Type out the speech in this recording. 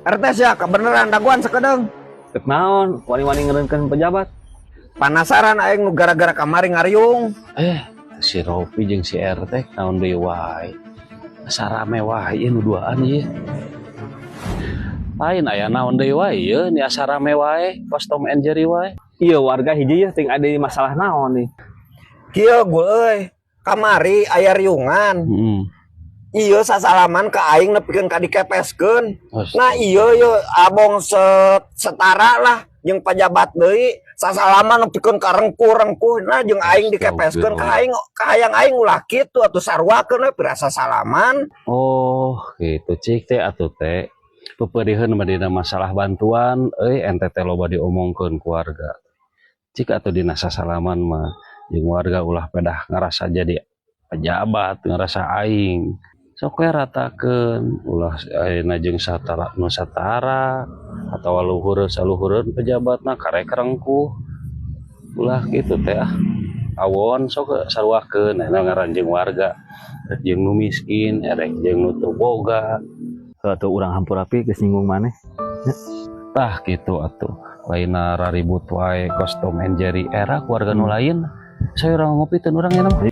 RT sia kebeneran dagoan sakedeung. Rek naon, wani-wani ngeureunkeun pejabat. Penasaran aing nu gara-gara kamari ngariung. Eh, si Ropi jeung si RT naon deui wae. Asa rame wae ieu nu duaan ieu. Lain aya naon deui wae ieu, ni asa rame wae, kos Tom and Jerry wae. Iya, warga hiji ya ting ada masalah naon nih. Kieu gul euy. Kamari aya riungan. Iya, sasalaman ke aing nepikeun ka dikepeskeun. Nah, iya ye abong setara lah jeung pejabat deui, sasalaman nepikeun ka rengkuh-rengkuh. Nah, jeung aing dikepeskeun ka aing, kahayang aing ulah kitu atuh, saruakeun we pirasa salaman. Oh, gitu cik teh atuh teh. Peperiheun mah dina masalah bantuan euy, ente teh loba diomongkeun ku warga. Cik atuh dina sasalaman mah jeung warga ulah pedah ngerasa jadi pejabat, ngerasa aing. Sok we ratakeun, ulah ayeuna jeung satara nu satara atawa luhur saluhureun pejabatna karek rengkuh. Ulah kitu teh ah. Awon sok saruakeun aya ngaran jeung warga. Rek jeung nu miskin, erek jeung nu teu boga. Atuh urang hampura, Pi, geus nyinggung maneh. Tah gitu atuh. Lainna raribut wae kos Tom and Jerry era keluarga nu lain. Saya urang ngopi teh urang enak mah.